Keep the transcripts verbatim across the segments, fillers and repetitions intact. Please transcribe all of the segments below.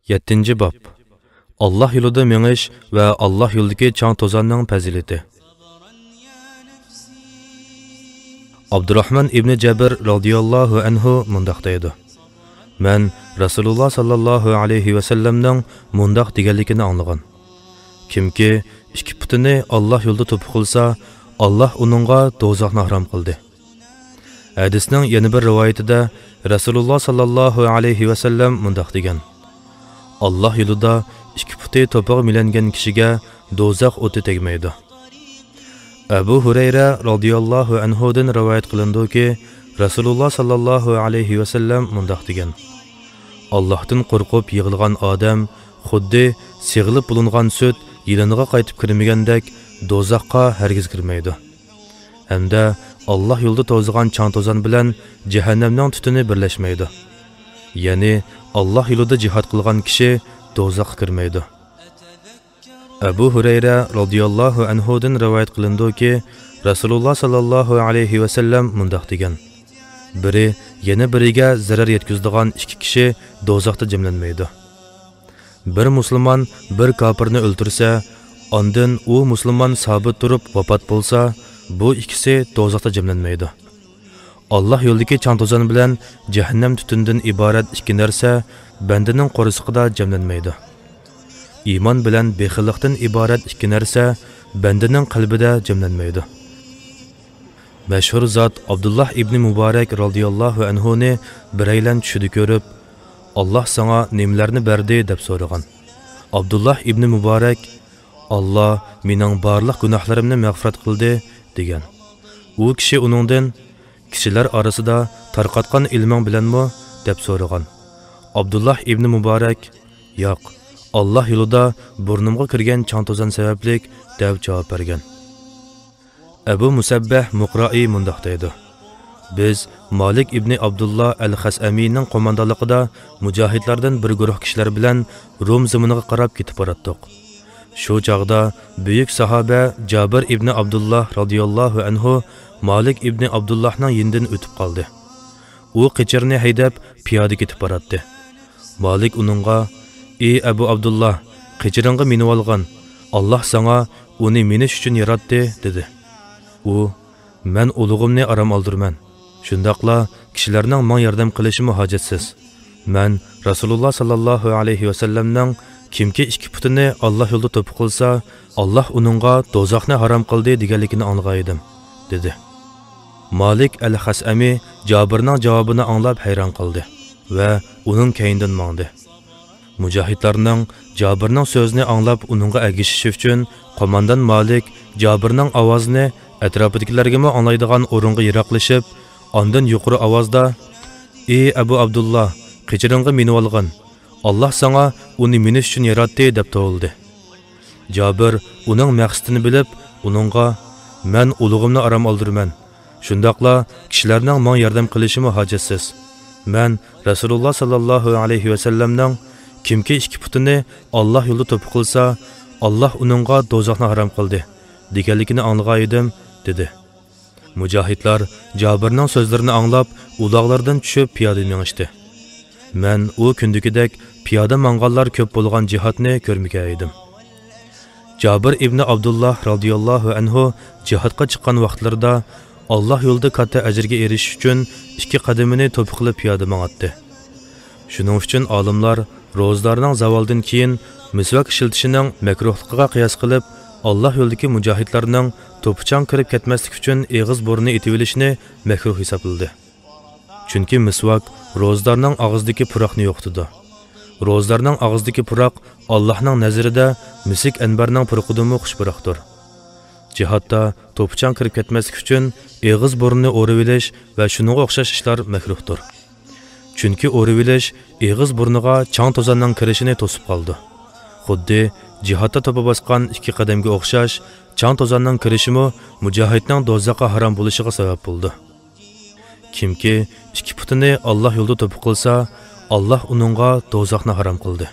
يەتتىنچى باب. ئاللاھ يولىدا مېڭىش ۋە ئاللاھ يولىدىكى چاڭ-توزاننىڭ پەزىلىتى. ئابدۇراھمان ئىبنى جەبىر رازىياللاھۇ ئەنھۇ مۇنداق دەيدۇ: مەن رەسۇلۇللاھ ساللاللاھۇ ئەلەيھى ۋەسەللەمنىڭ مۇنداق دېگەنلىكىنى ئاڭلىغان: كىمكى ئىككى پۇتىنى ئاللاھ يولىدا توپا قىلسا، ئاللاھ ئۇنىڭغا دوزاخنى ھارام قىلدى. ھەدىسنىڭ يەنە بىر رىۋايىتىدە رەسۇلۇللاھ ساللاللاھۇ ئەلەيھى ۋەسەللەم مۇنداق دېگەن: ئاللاھ يولىدا ئىككى پۇتى توپىغا مىلەنگەن كىشىگە دوزاخ ئوتى تەگمەيدۇ. ئەبۇ ھۇرەيرە رازىياللاھۇ ئەنھۇدىن رىۋايەت قىلىنىدۇكى، رەسۇلۇللاھ ساللاللاھۇ ئەلەيھى ۋەسەللەم مۇنداق دېگەن: ئاللاھتىن قورقۇپ يىغلىغان ئادەم خۇددى سېغىلىپ بولۇنغان سۈت يىلىنىغا قايتىپ كىرمىگەندەك دوزاخقا ھەرگىز كىرمەيدۇ. ھەمدە ئاللاھ يولىدا توزىغان چاڭ-توزان بىلەن جەھەننەمنىڭ تۈتۈنى بىرلەشمەيدۇ. يەنى ئاللاھ يولىدا جىھاد قىلغان كىشى دوزاخقا كىرمەيدۇ. ئەبۇ ھۇرەيرە رازىياللاھۇ ئەنھۇدىن رىۋايەت قىلىنىدۇكى، رەسۇلۇللاھ ساللاللاھۇ ئەلەيھى ۋەسەللەم مۇنداق دېگەن: بىرى يەنە بىرىگە زەرەر يەتكۈزىدىغان ئىككى كىشى دوزاختا جەملەنمەيدۇ. بىر مۇسۇلمان بىر كاپىرنى ئۆلتۈرسە، ئاندىن ئۇ مۇسۇلمان سابىت تۇرۇپ ۋاپات بولسا، بۇ ئىككىسى دوزاختا جەملەنمەيدۇ. ئاللاھ يولىدىكى چاڭ-توزان بىلەن جەھەننەم تۈتۈنىدىن ئىبارەت ئىككى نەرسە بەندىنىڭ قورسىقىدا جەملەنمەيدۇ. ئىمان بىلەن بېخىللىقتىن ئىبارەت ئىككى نەرسە بەندىنىڭ قەلبىدە جەملەنمەيدۇ. مەشھۇر زات ئابدۇللاھ ئىبنى مۇبارەك رازىياللاھۇ ئەنھۇنى بىرەيلەن چۈشىدە كۆرۈپ، ئاللاھ ساڭا نېمىلەرنى بەردى؟ دەپ سورىغان. ئابدۇللاھ ئىبنى مۇبارەك، ئاللاھ مېنىڭ بارلىق گۇناھلىرىمنى مەغپىرەت قىلدى، دېگەن. ئۇ كىشى ئۇنىڭدىن، كىشىلەر ئارىسىدا تارقاتقان ئىلمىڭ بىلەنمۇ؟ دەپ سورىغان. ئابدۇللاھ ئىبنى مۇبارەك، ياق، ئاللاھ يولىدا بۇرنۇمغا كىرگەن چاڭ-توزان سەۋەبلىك، دەپ جاۋاب بەرگەن. ئەبۇ مۇسەببەھ مۇقرائى مۇنداق دەيدۇ: بىز مالىك ئىبنى ئابدۇللا ئەل خەسئەمىنىڭ قوماندانلىقىدا مۇجاھىدلاردىن بىر گۇرۇھ كىشىلەر بىلەن روم زېمىنىغا قاراپ كېتىپ باراتتۇق. شۇ چاغدا بۈيۈك ساھابە جابىر ئىبنى ئابدۇللا رازىياللاھۇ ئەنھۇ مالىك ئىبنى ئابدۇللاھنىڭ يېنىدىن ئۆتۈپ قالدى. ئۇ قېچىرنى ھەيدەپ، پىيادە كېتىپ باراتتى. مالىك ئۇنىڭغا، ئى ئەبۇ ئابدۇللا، قېچىرىڭغا مىنىۋالغىن، ئاللاھ ساڭا ئۇنى مىنىش ئۈچۈن ياراتتى، دېدى. ئۇ، مەن ئۇلۇغۇمنى ئارام ئالدۇرىمەن. شۇنداقلا كىشىلەرنىڭ ماڭا ياردەم قىلىشىمۇ ھاجەتسىز. مەن رەسۇلۇللا ساللاللاھۇ ئەلەيھى ۋەسەللەمنىڭ، كىمكى ئىككى پۇتىنى ئاللاھ يولىدا توپا قىلسا، ئاللاھ ئۇنىڭغا دوزاخنى ھارام قىلدى، دېگەنلىكىنى ئاڭلىغان ئىدىم، دېدى. مالىك ئەل خەسئەمى جابىرنىڭ جاۋابىنى ئاڭلاپ ھەيران قالدى ۋە ئۇنىڭ كەينىدىن ماڭدى. مۇجاھىدلارنىڭ جابىرنىڭ سۆزىنى ئاڭلاپ ئۇنىڭغا ئەگىشىشى ئۈچۈن، قوماندان مالىك جابىرنىڭ ئاۋازىنى ئەتراپىدىكىلەرگىمۇ ئاڭلايدىغان ئورۇنغا يىراقلىشىپ، ئاندىن يۇقىرى ئاۋازدا، ئى ئەبۇ ئابدۇللا، قېچىرىڭغا مىنىۋالغىن، ئاللاھ ساڭا ئۇنى مىنىش ئۈچۈن ياراتتى، دەپ توۋلىدى. جابىر ئۇنىڭ مەقسىتىنى بىلىپ، ئۇنىڭغا، مەن ئۇلۇغۇمنى ئارام ئالدۇرىمەن. شۇنداقلا كىشىلەرنىڭ ماڭا ياردەم قىلىشىمۇ ھاجەتسىز. مەن رەسۇلۇللا ساللاللاھۇ ئەلەيھى ۋەسەللەمنىڭ، كىمكى ئىككى پۇتىنى ئاللاھ يولىدا توپا قىلسا، ئاللاھ ئۇنىڭغا دوزاخنى ھارام قىلدى، دېگەنلىكىنى ئاڭلىغان ئىدىم، دېدى. مۇجاھىدلار جابىرنىڭ سۆزلىرىنى ئاڭلاپ، ئۇلاغلىرىدىن چۈشۈپ پىيادە مېڭىشتى. مەن ئۇ كۈندىكىدەك پىيادە ماڭغانلار كۆپ بولغان جىھادنى كۆرمىگەن ئىدىم. جابىر ئىبنى ئابدۇللا رازىياللاھۇ ئەنھۇ جىھادقا چىققان ۋاقىتلىرىدا ئاللاھ يولىدا كاتتا ئەجىرگە ئېرىشىش ئۈچۈن ئىككى قەدىمىنى توپا قىلىپ پىيادە ماڭاتتى. شۇنىڭ ئۈچۈن ئالىملار روزىدارنىڭ زاۋالدىن كېيىن مىسۋاك ئىشلىتىشىنىڭ مەكرۇھلۇقىغا قىياس قىلىپ، ئاللاھ يولىدىكى مۇجاھىدلارنىڭ توپا-چاڭ كىرىپ كەتمەسلىك ئۈچۈن ئېغىز بۇرنىنى ئېتىۋېلىشنى مەكرۇھ ھېسابلىدى. چۈنكى مىسۋاك روزىدارنىڭ ئاغزىدىكى پۇراقنى يوقىتىدۇ. روزىدارنىڭ ئاغزىدىكى پۇراق ئاللاھنىڭ نەزىرىدە مىسىك ئەنبەرنىڭ پۇرىقىدىنمۇ خۇش پۇراقتۇر. جىھادتا توپا-چاڭ كىرىپ كەتمەسلىك ئۈچۈن ئېغىز بۇرنىنى ئورىۋېلىش ۋە شۇنىڭغا ئوخشاش ئىشلار مەكرۇھتۇر. چۈنكى ئورىۋېلىش ئېغىز بۇرنىغا چاڭ-توزاننىڭ كىرىشىنى توسۇپ قالىدۇ. خۇددى جىھادتا توپا باسقان ئىككى قەدەمگە ئوخشاش، چاڭ-توزاننىڭ كىرىشىمۇ مۇجاھىدنىڭ دوزاخقا ھارام بولۇشىغا سەۋەب بولىدۇ. كىمكى ئىككى پۇتىنى ئاللاھ يولىدا توپا قىلسا، ئاللاھ ئۇنىڭغا دوزاخنى ھارام قىلدى.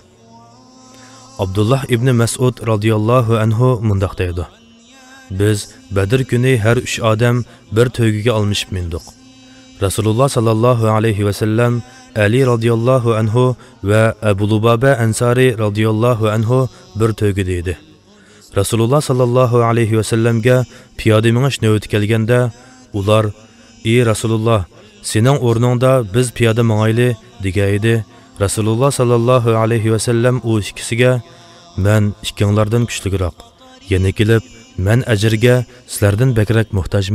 ئابدۇللاھ ئىبنى مەسئۇد رازىياللاھۇ ئەنھۇ مۇنداق دەيدۇ: بىز بەدىر كۈنى ھەر ئۈچ ئادەم بىر تۆگىگە ئالمىشىپ مىندۇق. رەسۇلۇللا ساللاللاھۇ ئەلەيھى ۋەسەللەم ئەلى رازىياللاھۇ ئەنھۇ ۋە ئەبۇ لۇبابە ئەنسارى رازىياللاھۇ ئەنھۇ بىر تۆگىدە ئىدى. رەسۇلۇللا ساللاللاھۇ ئەلەيھى ۋەسەللەمگە پىيادە مېڭىش نۆۋىتى كەلگەندە، ئۇلار، ئى رەسۇلۇللا، سېنىڭ ئورنۇڭدا بىز پىيادە ماڭايلى، دېگەن ئىدى. رەسۇلۇللا ساللاللاھۇ ئەلەيھى ۋەسەللەم ئۇ ئىككىسىگە، مەن ئىككىڭلاردىن كۈچلۈكرەك. يەنە كېلىپ، مەن ئەجىرگە سىلەردىن بەكرەك موھتاجمەن.